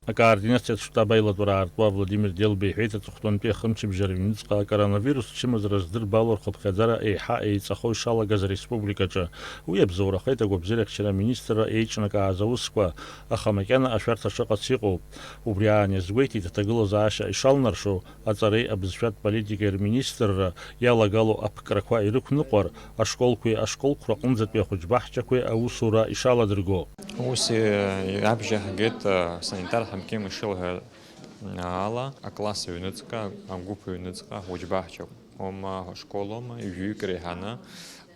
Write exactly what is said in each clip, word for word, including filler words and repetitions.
Акоординациатә штаб аилатәара аартуа Владимир Делба иҳәеит, аҵыхәтәантәи ахымчыбжьара аҩныҵҟа акоронавирус чымазара здырбало рхыԥхьаӡара еиҳа еиҵахо ишалагаз ареспубликаҿы. Уи иабзоурахеит агәабзиарахьчара аминистрра еиҿнакааз аусқәа, аха макьана ашәарҭа шыҟац иҟоуп. Убри аан иазгәеиҭеит аҭагылазаашьа ишалнаршо, аҵареи абызшәатә политикеи рминистрра иалагало аԥкрақәа ирықәныҟәар, ашколқәеи ашколқәа рҟынӡатәи ахәыҷбаҳчақәеи аусура ишаладырго. Ус, э, абжьы ҳгеит, э, санитар ҳамқьым ишылҳәа ала, акласс аҩныҵҟа, агәыԥ аҩныҵҟа, ахәыҷбаҳча ома, ашкол ома, ҩажәаҩык реиҳаны,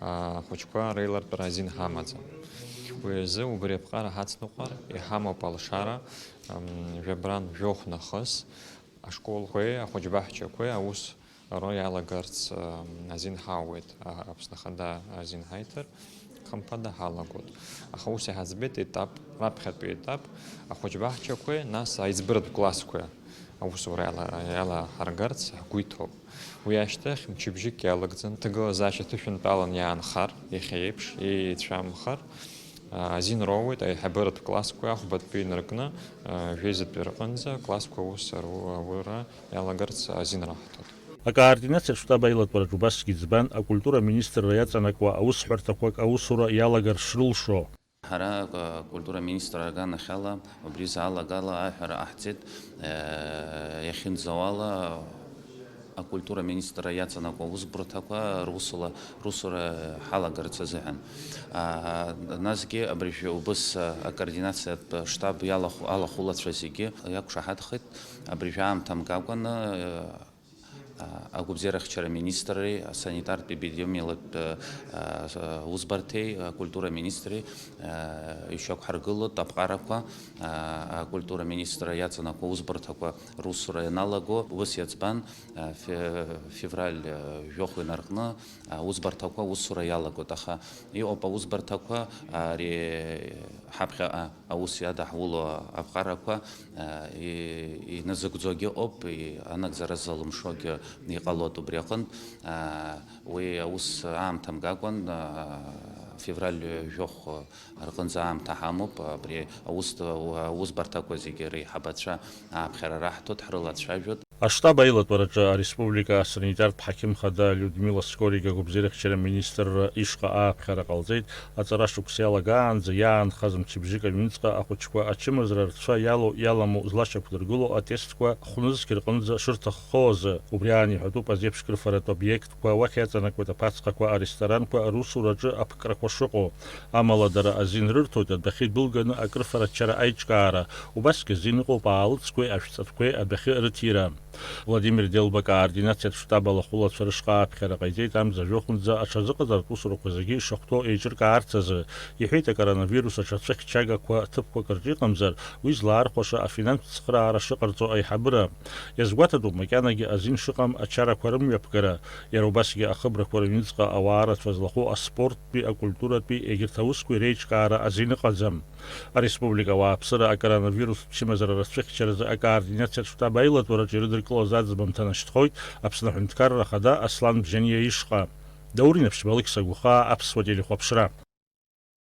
а, ахәыҷқәа реилартәара азин ҳамаӡам. Уи азы убри аԥҟара ҳацныҟәар, иҳамоуп алшара, ам, жәабран жәохә нахыс, ашколқәеи ахәыҷбаҳчақәеи аус ара иалагарц, ам, азин ҳауеит, а, Аԥсны Ахада азин ҳаиҭар, хымԥада ҳалагоит. Аха ус иҳаӡбеит етап, раԥхьатәи етап, ахәыҷбаҳчақәеи, нас аиҵбыратә классқәеи аусура иала-, иалаҳаргарц ҳгәы иҭоуп. Уи ашьҭахь мчыбжьык иалагӡан, ҭагылазаашьа ҭышәынтәалан иаанхар, иахьа еиԥш, еицәамхар, а, азин роуеит аиҳабыратә классқәа ахәбатәи инаркны, а, жәеизатәи рҟынӡа классқәа аус ару-, аура иалагарц азин раҳҭоит. Акоординациатә штаб аилатәараҿ убасгьы ӡбан акультура аминистрра иаҵанакуа аусҳәарҭақәак аусура иалагар шрылшо. Ҳара, а, акультура аминистрра аганахьала убри изаалагала аҳәара ҟаҳҵеит, а, иахьынӡауала акультура аминистрра иаҵанакуа аусбарҭақәа русула-, русура ҳалагарц азыҳәан. А, насгьы абыржәы убыс, а, акоординациатә штаб иалахә-, алахәылацәа зегьы иақәшаҳаҭхеит. Абыржәы аамҭа мкакәаны, а, агәабзиарахьчара министри асанитартә епидемиологтә, а, усбарҭеи акультура министри, а, ишьақәҳаргылоит аԥҟарақәа, а, акультура министра иаҵанакуа усбарҭақәа русура ианалаго, ус иаӡбан, а, фе-, февраль, а, жәохә инаркны, а, усбарҭақәа усура иалагоит, аха иҟоуп аусбарҭақәа, ари ҳаԥхьаҟа аус иадаҳуло аԥҟарақәа, а, и-, иназыгӡогьы ыҟоуп, и-, анагӡара залымшогьы иҟалоит убри аҟынтә. А, уи аус аамҭа мгакәан, а, февраль жәохә рҟынӡа аамҭа ҳамоуп, абри аус, аусбарҭақәа зегьы реиҳабацәа ааԥхьара раҳҭоит, ҳрылацәажәоит. Аштаб аилатәараҿы ареспублика асанитартә ҳақьым хада Людмила Скорик агәабзиарахьчара аминистрра ишҟа ааԥхьара ҟалҵеит, аҵара шықәса иалагаанӡа иаанхаз мчыбжьык аҩныҵҟа ахәыҷқәа ачымазара рцәа иалоу-иаламу злашьақәдыргыло атестқәа хәнызқь рҟынӡа шырҭаххо азы. Убри аан иҳәатәуп азеиԥш крыфаратә обиектқәа, уахь иаҵанакуеит аԥацхақәа, аресторанқәа русураҿы аԥкрақәа шыҟоу. Амала дара азин рырҭоит адәахьы идәылганы акрыфарачара аиҿкаара, убасгьы азин ыҟоуп аалыҵқәеи ашәҵатәқәеи адәахьы рыҭира. Владимир Делба акоординациатә штаб алахәылацәа рышҟа ааԥхьара ҟаиҵеит амза жәохәынӡа аҽазыҟаҵаратә усурақәа зегьы ишахәҭоу еиҿыркаарц азы. Иҳәеит, акоронавирус аҽацәыхьчагақәа ҭыԥқәак рҿы иҟамзар, уи злаархәаша афинанстә цхыраара шыҟарҵо аиҳабыра. Иазгәаҭатәуп макьанагьы азин шыҟам ачарақәа рымҩаԥгара. Иара убасгьы ахыбрақәа рыҩныҵҟа ауаа рацәа злахәу аспорттәи, акультуратәи, егьырҭ аусқәеи реиҿкаара азин ыҟаӡам. Ареспублика ауааԥсыра акоронавирустә чымазара рацәыхьчаразы акоординациатә штаб аилатәараҿы ирыдыркылаз аӡбамҭа нашьҭхоит Аԥсны Аҳәынҭқарра Ахада Аслан Бжьаниа ишҟа. Даур Инаԥшьба, Алықьса Гәыхаа, Аԥсуа телехәаԥшра.